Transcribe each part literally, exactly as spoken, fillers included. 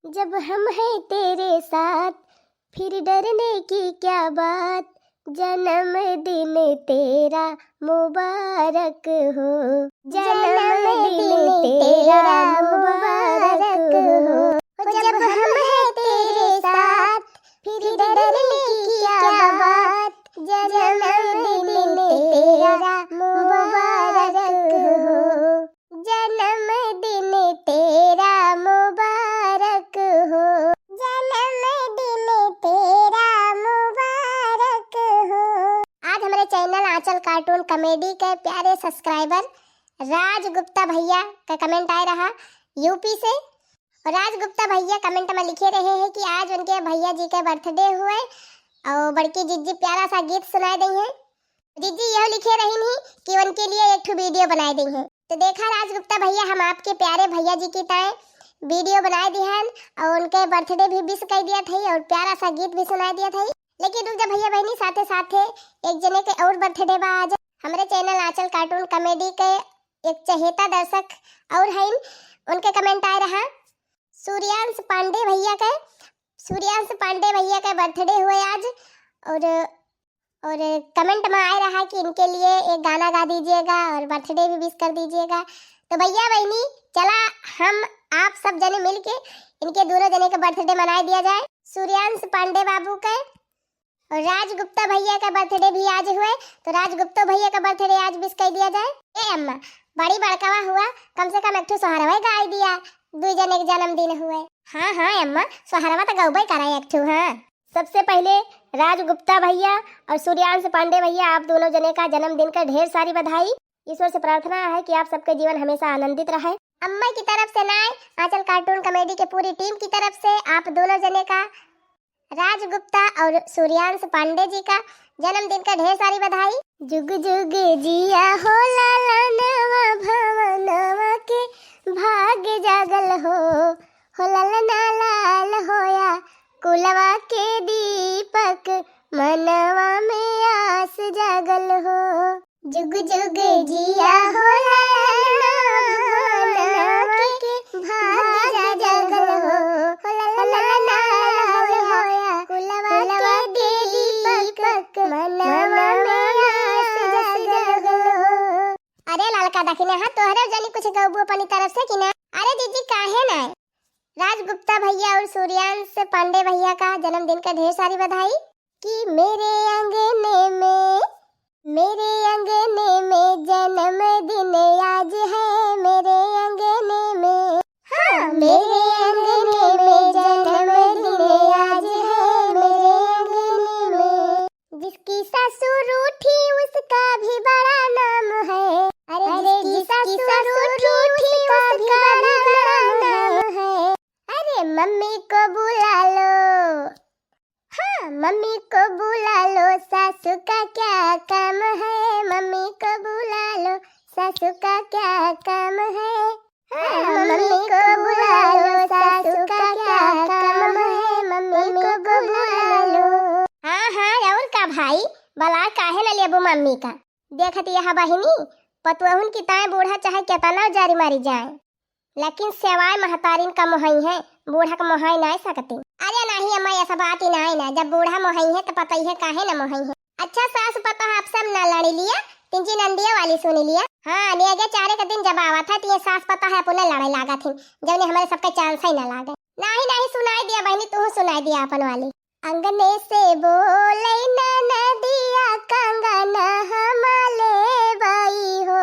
जब हम हैं तेरे साथ, फिर डरने की क्या बात, जन्मदिन तेरा मुबारक हो। जन्मदिन तेरा मुबारक हो। जब हम हैं तेरे साथ, फिर डरने की क्या बात, जन्मदिन तेरा मुबारक हो। जन्मदिन तेरा मुबारक हो। जन्मदिन तेरा मुबारक हो। आज हमरे channel आंचल cartoon comedy के प्यारे subscriber राज गुप्ता भैया का comment आए रहा यूपी से। और राज गुप्ता भैया comment में लिखे रहे हैं कि आज उनके भैया जी के birthday हुए और बड़की जिज्जी प्यारा सा गीत सुनाए दई हैं। जिज्जी यह लिखे रही नहीं कि उनके लिए एक ठो video बनाए दई हैं। तो देखा राज गुप्ता भैया, हम आपके प्यारे भैया जी की ताए video बनाए दिहन और उनके birthday भी wish कर दिया था और प्यारा सा गीत भी सुनाए दिया था। लेकिन रुक जा भैया बहनी, साथे साथे एक जने के और birthday बा आज। हमरे channel आंचल cartoon comedy के एक चहेता दर्शक और हैं, उनके comment आए रहा सूर्यांश पांडे भैया के। सूर्यांश पांडे भैया के birthday हुए आज और और comment में आए रहा कि इनके लिए एक गाना गा दीजिएगा और birthday भी wish कर दीजिएगा। तो भैया बहनी, चला हम आप सब जने मिलके इनके दोनों जने का birthday मनाए दिया जाए। सूर्यांश पांडे बाबू के और राज गुप्ता भैया का birthday भी आज हुए, तो राज गुप्ता भैया का birthday आज wish कर दिया जाए। ए अम्मा, बड़ी बड़कवा हुआ, कम से कम एक ठो सोहरवा गाय दिया, दुई जने के जन्मदिन हुए। हाँ हाँ अम्मा, सोहरवा तो गौबे करा एक ठो। हाँ, सबसे पहले राज गुप्ता भैया और सूर्यांश पांडे भैया, आप दोनों जने का जन्मदिन का ढेर सारी बधाई। ईश्वर से प्रार्थना है कि आप सबके जीवन हमेशा आनंदित रहे। अम्मा की तरफ से नाय, आंचल cartoon comedy के पूरी team की तरफ से आप दोनों जने का, राज गुप्ता और सूर्यांश पांडे जी का, जन्मदिन का ढेर सारी बधाई। जुग जुग जिया हो ललनवा, भवनवा के भाग जागल हो, हो ललना लाल होया कुलवा के दीपक, मनवा में आस जागल हो। जुग जुग जिया हो ललना, भवनवा के भाग जागल हो, हो ललना लाल होया कुलवा के दीपक, मनवा में आस जागल हो। अरे ललका दखिना, हाँ, तोहरे जनी कुछ गौबू अपनी तरफ से कि ना? अरे दीदी, काहे ना? राज गुप्ता भैया और सूर्यांश पांडे भैया का जन्मदिन का ढेर सारी बधाई। कि मेरे अंगने में, मेरे अंगने में जन्मदिन आज है, मेरे अंगने में। हाँ, मेरे अंगने में जन्मदिन आज है, मेरे अंगने में। जिसकी सासु रूठी उसका भी बड़ा नाम है। अरे अरे जिसकी जिसकी सासु सासु रूठी रूठी उसका भी उसका बड़ा भी बड़ा नाम नाम है। है। अरे मम्मी को बुला लो। हाँ, मम्मी को बुला लो, सासू का क्या काम है, मम्मी को बुला लो, सासू का क्या काम है। हाँ, मम्मी को बुला लो, सासू का क्या काम है, मम्मी को बुला लो। हाँ, हाँ, और का भाई, बला काहे न लेबू मम्मी का? देखत यह बहिनी, पतुअहुन की ताए बूढ़ा चाहे केतना जारी मारी जाए, लेकिन सेवाए महतारिन का मोहई है, बूढ़ा का मोहाई नाय सकती। अरे नाही अम्मा, ऐसा बात ही नाय ना, जब बूढ़ा मोहई है तो पतई है काहे ना मोहई है। अच्छा सास पतोह आप सब ना लड़ी लिया, तिनची नंदिया वाली सुनी लिया। हाँ, नेगे चारे के दिन जब आवत है तो ये सास पतोह है अपने लड़ाई लागत है, जौने हमारे सबके chance ही ना लागे। नाही नाही, सुनाई दिया बहिनी, तू सुनाई दिया अपन वाली। अंगने से बोले ननदिया कंगन हम लेबई हो,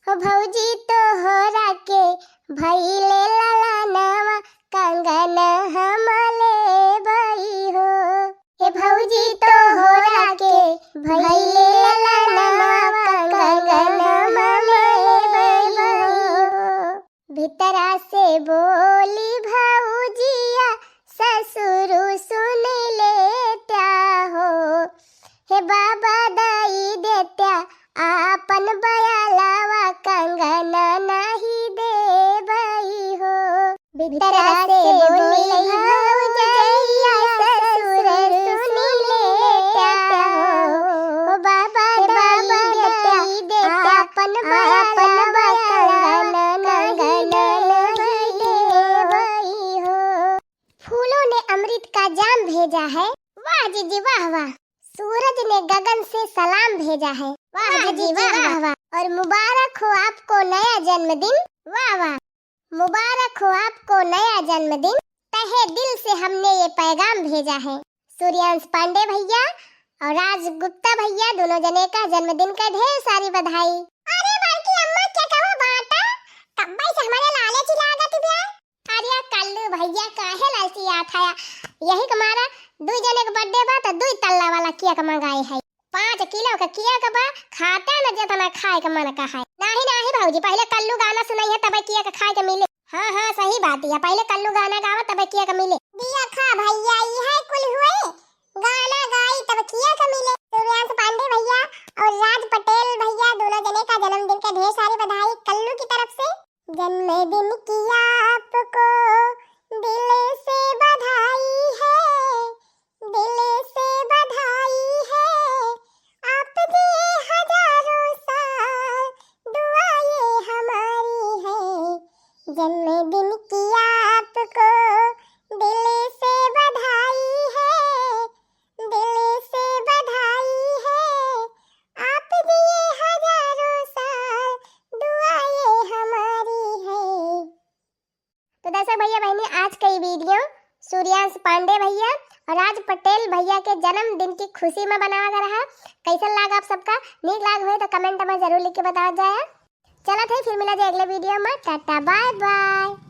हो भौजी तोहरा के भइले ललनवा कंगन हम लेबई हो। हे भौजी तोहरा के भइले ललनवा कंगन हम लेबई हो। भीतरा से बोली भौजिया, ससुरु सुन लेत्या हो। हे बाबा दई देत्या, आपन बयालावा कंगन नाही देबई हो। भीतरा से बोली भौजिया, ससुरु सुन लेत्या हो। बाबा दई देत्या, आपन बयालावा कंगन नाही देबई हो। पैगाम भेजा है। वाह जीजी वाह वाह, सूरज ने गगन से सलाम भेजा है। वाह जीजी वाह वाह, और मुबारक हो आपको नया जन्मदिन। वाह वाह, मुबारक हो आपको नया जन्मदिन। तहे दिल से हमने ये पैगाम भेजा है। सूर्यांश पांडे भैया और राज गुप्ता भैया दोनों जने का जन्मदिन का ढेर सारी बधाई। अरे बड़की अम्मा, क्या कहो बाटा, कब्बे से हमारे लालची लागत बा। अरे कल्लू भैया काहे लालचियात हया, यही के मारा दुई जने के birthday बा त दुई तल्ला वाला cake मंगाए है। पाँच किलो के cake बा, खाते न जेतना खाए के मन का है। नाही नाही भौजी, पहिले कल्लू गाना सुनइहे तबे cake खाए के मिले। हाँ हाँ सही बात है, पहिले कल्लू गाना गावा तबे cake मिले। दिया खा भैया, ई है कुल हुए, गाना गाई तब cake मिले। सूर्यांश पांडे भैया और राज पटेल भैया दोनों जने का जन्मदिन का ढेर सारी बधाई कल्लू की तरफ से। जन्मदिन की आपको दिल से बधाई है, दिल से बधाई है, आप जिए हजारों साल, दुआ ये हमारी है। जन्मदिन की आपको दिल से बधाई है, दिल से बधाई है, आप जिए हजारों साल, दुआ ये हमारी है। तो दर्शक भैया बहनी, आज का ये video सूर्यांश पांडे भैया और राज पटेल भैया के जन्मदिन की खुशी में बनावा गया रहा। कैसन लाग आप सबका? नीक लाग होए तो comment में जरूर लिख के बतावा जाए। चलत है फिर मिला जाए अगले video में। टाटा bye bye।